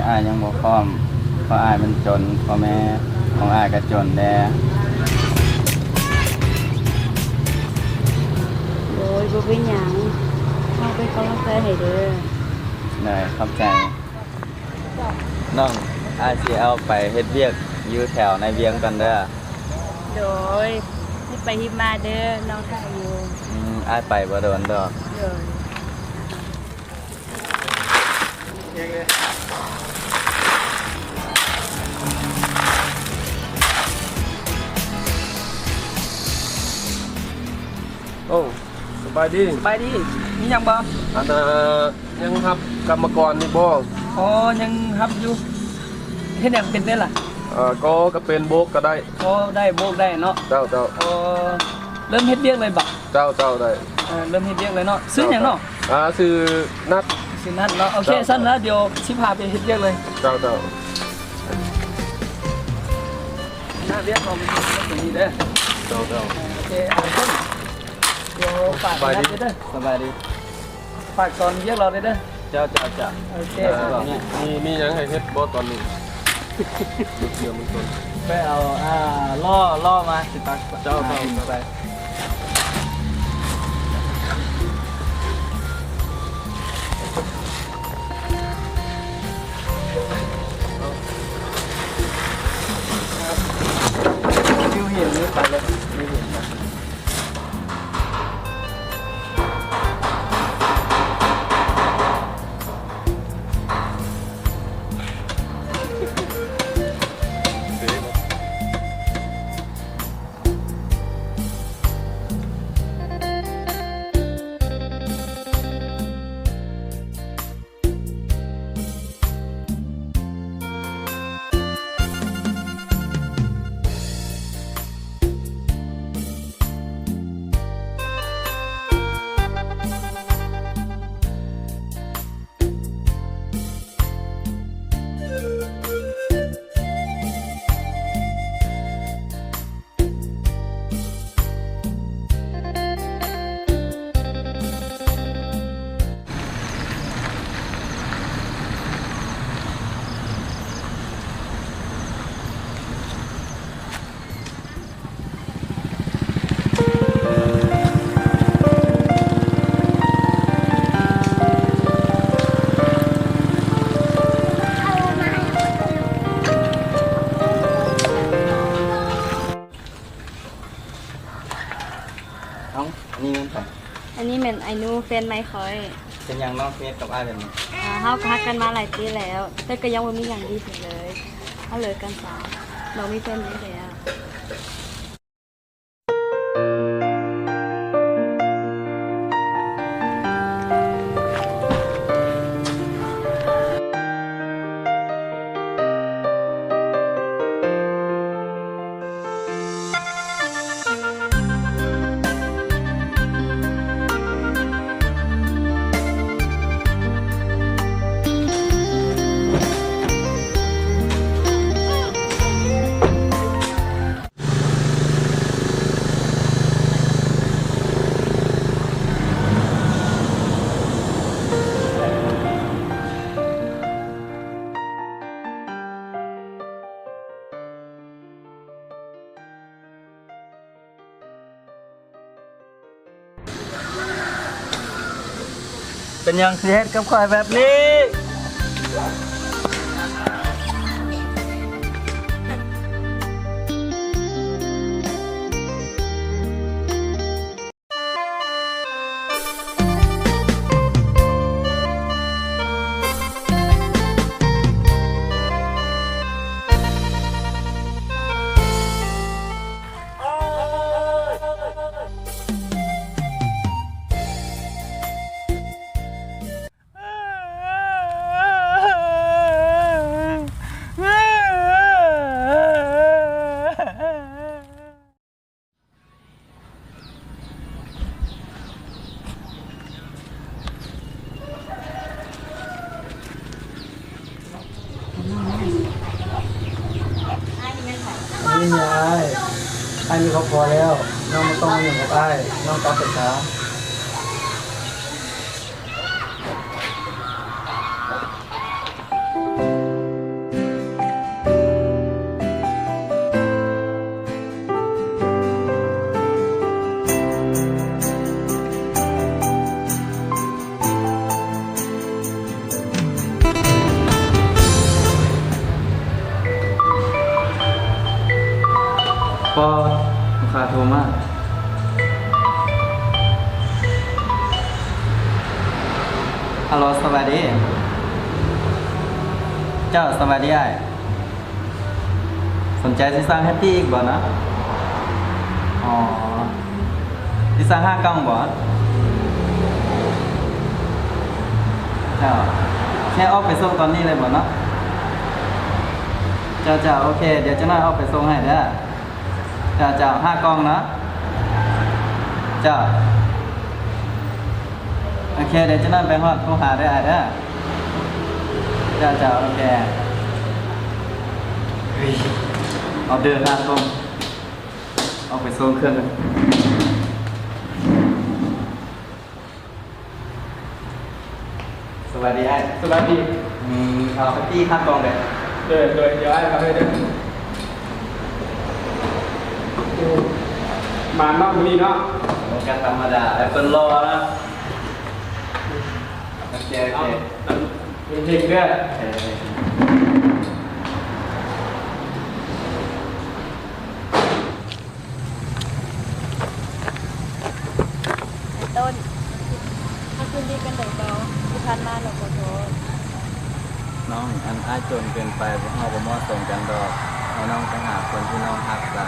ອ້າຍຍັງບໍ່ພ້ອມ ເພາະອ້າຍມັນຈົນ, ພໍ່ແມ່ຂອງອ້າຍກໍຈົນແດ່. ໂດຍ ບໍ່ເປັນຫຍັງ, ເຮົາເປັນກຳລັງໃຈໃຫ້ເດີ. ໂດຍ ຂອບໃຈ. ນ້ອງ, ອ້າຍຊິເອົາໄປເຮັດວຽກຢູ່ແຖວໃນວຽງກ່ອນເດີ. ໂດຍ ຮີບໄປຮີບມາເດີ, ນ້ອງຖ້າຢູ່. ອືມ, ອ້າຍໄປບໍ່ດົນດອກ. ໂດຍ. ໂອ້ ສະບາຍດີ. ສະບາຍດີ. ມີຫຍັງບໍ່? ອັນ ເອີ ຍັງຮັບກຳມະກອນຢູ່ບໍ່? ອໍ ຍັງຮັບຢູ່. ເຮັດຫຍັງເປັນແດ່ລະ? ເອີ ກໍ ກໍເປັນ ໂບກກໍໄດ້. ກໍໄດ້ ໂບກໄດ້ເນາະ. ເຈົ້າ ເຈົ້າ. ອໍ ເລີ່ມເຮັດວຽກເລີຍບໍ? ເຈົ້າ ເຈົ້າ ໄດ້. ເອີ ເລີ່ມເຮັດວຽກເລີຍເນາະ. ຊື່ຫຍັງເນາະ? ເຈົ້າ ເຈົ້າ. ອາ ຊື່ນັດ. ຊື່ນັດເນາະ. ໂອເຄ ເຈົ້າ ຊັ້ນລະ ດຽວຊິພາໄປເຮັດວຽກເລີຍ. ເຈົ້າ ເຈົ້າ. ໜ້າວຽກເຮົາມັນຢູ່ຕົງນີ້ເດີ. ເຈົ້າ ເຈົ້າ. ໂອເຄ ເອົາເບິ່ງ ດຽວຝາກ ສະບາຍດີ ເດີ. ສະບາຍດີ. ຝາກຕອນວຽກລາວເດີ. ເຈົ້າ ເຈົ້າ ເຈົ້າ. ໂອເຄ ເອີ ມີ ມີ ມີຫຍັງໃຫ້ເຮັດບໍ່ຕອນນີ້? ໄປເອົາ ອ່າ ລໍ້ ລໍ້ມາ ຊິຕັກ. ເຈົ້າ ເຈົ້າ. ໄປ ຢູ່ເຫັນນີ້ໄປເລີຍ ຢູ່ເຫັນ. ເອົ້າ ອັນນີ້ແມ່ນໃຜ? ອັນນີ້ແມ່ນໄອ້ນູ ແຟນໃໝ່ຂ້ອຍ. ເປັນຫຍັງນ້ອງເຮັດກັບອ້າຍແບບນີ້? ອ່າ ເຮົາກໍຮັກກັນມາຫຼາຍປີແລ້ວ ແຕ່ກໍຍັງບໍ່ມີຫຍັງດີຂຶ້ນເລີຍ. ເຮົາເລີກກັນຊະ ນ້ອງມີແຟນໃໝ່ແລ້ວ. ເປັນຫຍັງຄືເຮັດກັບຂ້ອຍແບບນີ້? ອັນນີ້ເມຍອ້າຍ. ອ້າຍມີຄອບຄົວແລ້ວ. ນ້ອງບໍ່ຕ້ອງມາຫຍຸ້ງກັບອ້າຍ. ນ້ອງກັບໄປຊະ. ລູກຄ້າໂທມາ. ຮັລໂຫຼ ສະບາຍດີ. ເຈົ້າ ສະບາຍດີອ້າຍ. ສົນໃຈຊິສັ່ງແຮັບປີ້ອີກບໍ່ນະ? ອໍ ຊິສັ່ງຫ້າກ່ອງບໍ່? ເຈົ້າ ແຄ່ອອກໄປສົ່ງຕອນນີ້ເລີຍບໍ່ເນາະ? ເຈົ້າ ເຈົ້າ ໂອເຄ ດຽວຈັກໜ້ອຍອອກໄປສົ່ງໃຫ້ເດີ. ເຈົ້າ ເຈົ້າ ຫ້າກ່ອງເນາະ. ເຈົ້າ ໂອເຄ ດຽວຈັກໜ້ອຍໄປຮອດໂທຫາເດີອ້າຍເດີ. ເຈົ້າ ເຈົ້າ ໂອເຄ. ເອີເດີຫ້າກ່ອງ ອອກໄປສົ່ງເຄື່ອງ. ສະບາຍດີອ້າຍ. ສະບາຍດີ. ອືມ ເອົາແຮັບປີ້ຫ້າກ່ອງເດີ. ໂດຍ ໂດຍ ດຽວອ້າຍເອົາໃຫ້ເດີ. ໂອ້ ມາເນາະມື້ນີ້ເນາະ. ໂອ້ ກະທຳມະດາແຫຼະ ເພິ່ນຫຼໍ່ເນາະ. ໂອເຄ ໂອເຄ ເຮັງໆເດີ. ເອີ ຕົ້ນ ເຮົາຄືນດີກັນໄດ້ບໍ່? ທີ່ຜ່ານມານ້ອງຂໍໂທດ. ນ້ອງ ອັນ ອ້າຍຈົນເກີນໄປ ພວກເຮົາບໍ່ເໝາະສົມກັນດອກ. ໃຫ້ນ້ອງໄປຫາຄົນທີ່ນ້ອງຮັກຊະ.